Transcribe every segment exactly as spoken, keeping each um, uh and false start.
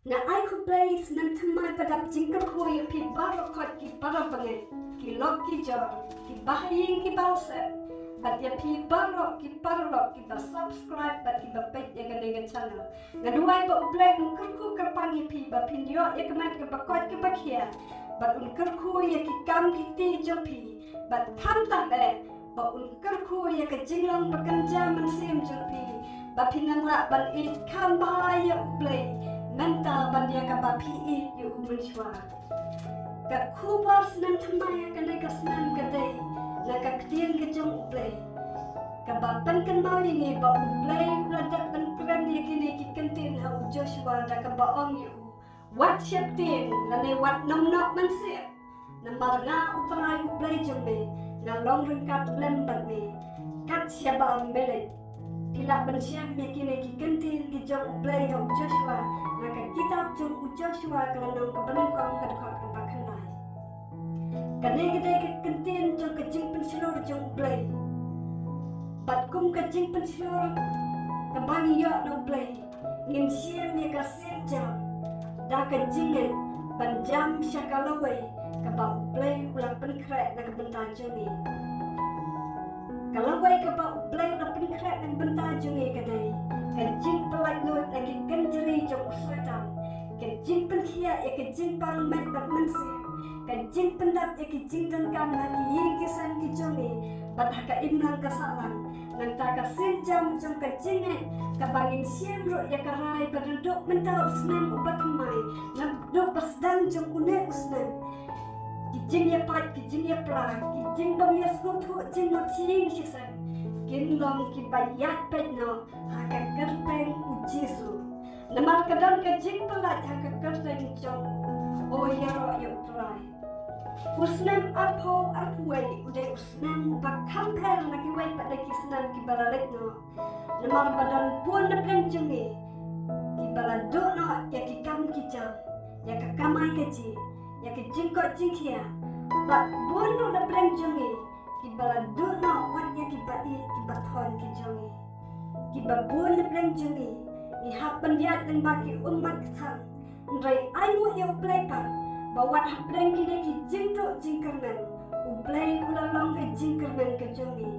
Nga ai khublei snem thymmai ba dap jingkyrkhu ïa phi baroh khot ki para bangeit, ki lok ki jor, ki bahaïing ki basep, bad ïa phi baroh ki paralok ki ba subscribe bad ki ba peit ïa kane ka channel. Nga duwai ba U Blei un kyrkhu kyrpang ïa phi ba phin ïoh ïa ka met ka ba koit ka ba khiah, bad un kyrkhu ïa ki kam ki kti jong phi, bad khamtam eh ba un kyrkhu ïa ka jinglong ba kynja mynsiem jong phi, ba phin nang lah ban ïeit kham bha ïa U Blei mynta ban ïa ka ba phi ïeit ïa u mynshuwa. Ka khubor snem thymmai ha kane ka snem ka dei na ka ktien ka jong U Blei, ka ba pynkynmaw ïa ngi ba U Blei u la dep ban kren ïa kine ki kyntien ha u Joshua da ka ba ong ïa u, wat sheptieng lane wat nym noh mynsiem. Namar nga U Trai U Blei jong me, nga long ryngkat lem bad me kat shaba me leit. Phi lah ban shem ïa kine ki kyntien ki jong U Blei ha u Joshua na ka kitab jong u Joshua ka lynnong ka ba nyngkong ka dkhot ka ba khyndai. Kane ka dei ka kyntien jong ka jingpynshlur jong U Blei. Bad kum ka jingpynshlur ka ba ngi ïoh na U Blei, ngin shim ïa ka sienjam da ka jingngeit ban jam sha ka lawei ka ba U Blei u la pynkhreh na ka bynta jong ngi. Ka lawei ka ba U Blei u la pynkhreh na ka bynta jong ngi ka dei ka jingpyllait lut na ki kynjri jong u Soitan, ka jingpynkhiah ïa ka jingpang met bad mynsiem, ka jingpyndap ïa ki jingdonkam ha ki ïing ki sem ki jong ngi bad ha ka imlang ka sahlang. Nangta ka sienjam jong ka jingngeit ka ba ngin shim ruh ïa ka rai ba naduh mynta u snem u ba thymmai, naduh ba sdang jong une u snem, ki jingïapait, ki jingïapra, ki jingbym ïasngewthuh jingmut shi ïing shi sem kin long ki ba ïaid peit noh ha ka kyrteng u Jisu. Namar ka don ka jingpyllait ha ka kyrteng jong u. O ïaroh ïa U Trai. U snem arphew arphew wei u dei u snem ba kham pher na kiwei pat de ki snem ki ba la leit noh. Namar ba don bun na pdeng jong ngi ki ba la duh noh ïa ki kam ki jam, ïa ka kamai kajih, ïa ka jingkoit jingkhiah. Bad bun ruh na pdeng jong ngi ki ba la duh noh wat ïa ki ba ïeit ki ba thoiñ ki jong ngi. Ki ba bun na pdeng jong ngi, ngi hap ban ïaid lyngba ki ummat kthang. Hynrei ai nguh ïa U Blei pat ba wat hapdeng kine ki jingduh jingkyrmen, U Blei u la long ka jingkyrmen ka jong ngi.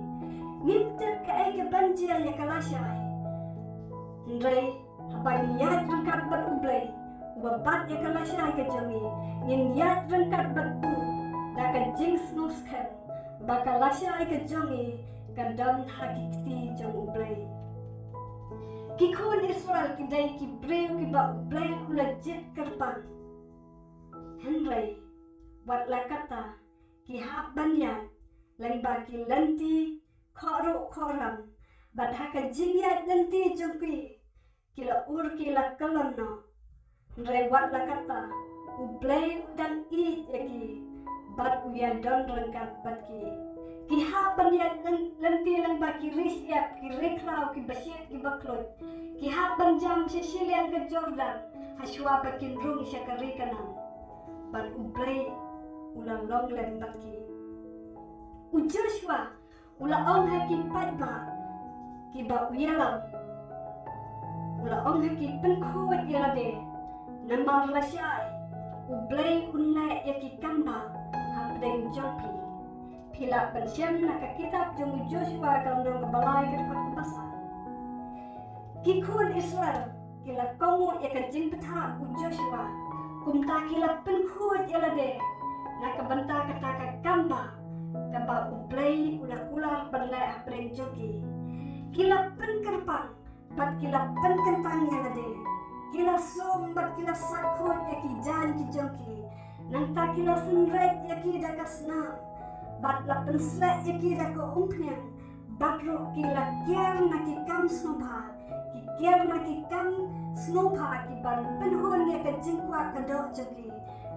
Ngim tip kaei ka ban jia ïa ka lashai. Hynrei haba ngi ïaid ryngkat bad U Blei uba bat ïa ka lashai ka jong ngi, ngin ïaid ryngkat bad u da ka jingsngewskhem ba ka lashai ka jong ngi ka don ha ki kti jong U Blei. Ki khun Israel ki dei ki briew ki ba U Blei u la jied kyrpang. Hynrei wat la katta ki hap ban ïaid lyngba ki lynti khohruh khohram, bad ha ka jingïaid lynti jong ki, ki la ur ki la kyllon noh. Hynrei wat la katta U Blei u dang ïeit ïa ki bad u ïadon ryngkat bad ki. Ki hap ban ïaid lyn-, lynti lyngba ki ri shyiap, ki ri khlaw, ki ba shit, ki ba khluit. Ki hap ban jam sha shiliang ka Jordan ha shuwa ba kin rung sha ka ri Kanaan. Bad U Blei u la long lem bad ki. U Joshua u la ong ha ki paidbah ki ba u ïalam, u la ong ha ki, pynkhuid ïa lade, namar lashai U Blei un leh ïa ki kam bha hapdeng jong phi. Phi lah ban shem na ka kitab jong u Joshua ka lynnong kaba lai ka dkhot kaba san. Ki khun Israel ki la kohnguh ïa ka jingbthah u Joshua, kumta ki la pynkhuid ïa lade na ka bynta kata ka kam bha kaba U Blei u la kular ban leh hapdeng jong ki. Ki la pynkyrpang bad ki la pynkyntang ïa lade. Ki la sum bad ki la sah khuid ïa ki jaiñ ki jong ki. Nangta ki la synreit ïa ki da ka snam bad la pynsleh ïa ki da ka umphniang. Bad ruh ki la kiar na ki kam sngewbha, ki kiar na ki kam sngewbha ki ban pynhun ïa ka jingkwah ka doh jong ki,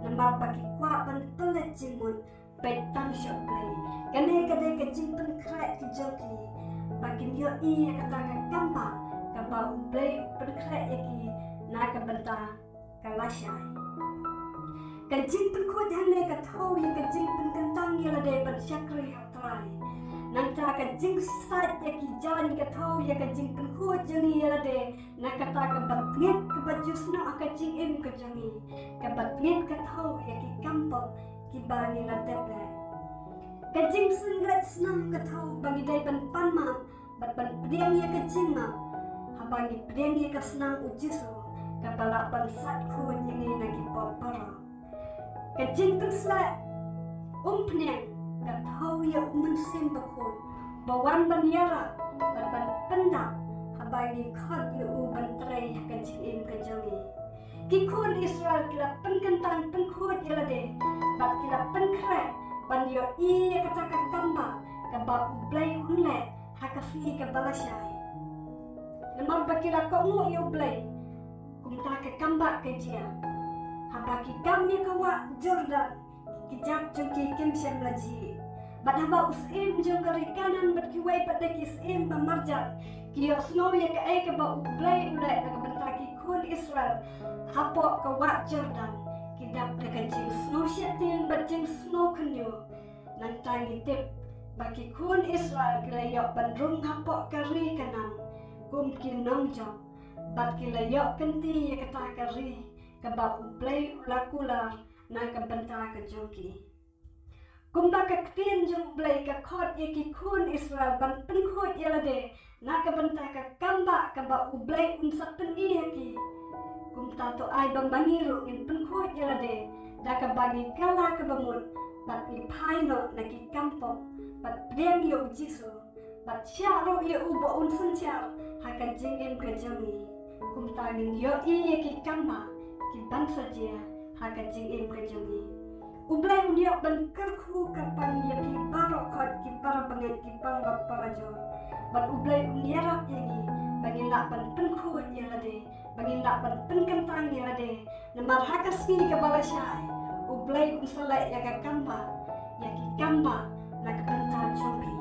namar ba ki kwah ban pynleit jingmut beit tang sha U Blei. Kane ka dei ka jingpynkhreh ki jong ki ba kin ïohi ïa kata ka kam bha kaba U Blei u pynkhreh ïa ki na ka bynta ka lashai. Ka jingpynkhuid hangne ka thew ïa ka jingpynkyntang ïa lade ban shakri ha U Trai. Nangta ka jingsait ïa ki jaiñ ka thew ïa ka jingpynkhuid jong ngi ïa lade na kata ka batngit kaba ju snoh ha ka jingim ka jong ngi. Ka batngit ka thew ïa ki kam pop kiba ngi la dep leh. Ka jingsngewleit snam ka thew ba ngi dei ban pan map bad ban pdiang ïa ka jingmap. Haba ngi pdiang ïa ka snam U Jisu, kaba lah ban sait khuid ïa ngi na ki pop baroh. Ka jingpynsleh umphniang ka thew ïa U Mynsiem Bakhuid ba wan ban ïarap bad ban pyndap haba ngi khot ïa u ban trei ha ka jingim ka jong ngi. Ki khun Israel ki la pynkyntang pynkhuid ïa lade bad ki la pynkhreh ban ïohi ïa kata ka kambah kaba U Blei un leh ha ka sngi kaba lashai. Namar ba ki la kohnguh ïa U Blei, kumta ka kambah ka jia. Haba ki kam ïa ka wah Jordan, ki kjat jong ki kim shym la jih. Bad haba u syiem jong ka ri Kanaan bad kiwei pat de ki syiem ba marjan ki ïohsngew ïa kaei kaba U Blei u leh na ka bynta ki khun Israel hapoh ka wah Jordan, ki dap da ka jingsngew sheptieng bad jingsngew khynñiuh. Nangta ngi tip ba ki khun Israel ki la ïoh ban rung hapoh ka ri Kanaan kum ki nongjop, bad ki la ïoh kynti ïa kata ka ri kaba U Blei u la kular na ka bynta ka jong ki. Kumba ka ktien jong U Blei ka khot ïa ki khun Israel ban pynkhuid ïa lade na ka bynta ka kambah kaba U Blei un sa pyni ha ki, kumta to ai ba ma ngi ruh ngin pynkhuid ïa lade da kaba ngi kylla kaba mut bad ngi phai noh na ki kam pop bad pdiang ïa U Jisu bad shah ruh ïa u ba un synshar ha ka jingim ka jong ngi. Kumta ngin ïohi ïa ki kambah ki ban sa jia ha ka jingim ka jong ngi. U Blei un ïoh ban kyrkhu kyrpang ïa ki baroh khoit, ki para bangeit, ki para lok para jor. Bad U Blei un ïarap ïa ngi ba ngin lah ban pynkhuid ïa lade, ba ngin lah ban pynkyntang ïa lade. Namar ha ka sngi kaba lashai U Blei un sa leh ïa ka kambah, ïa ki kambah na ka bynta jong phi.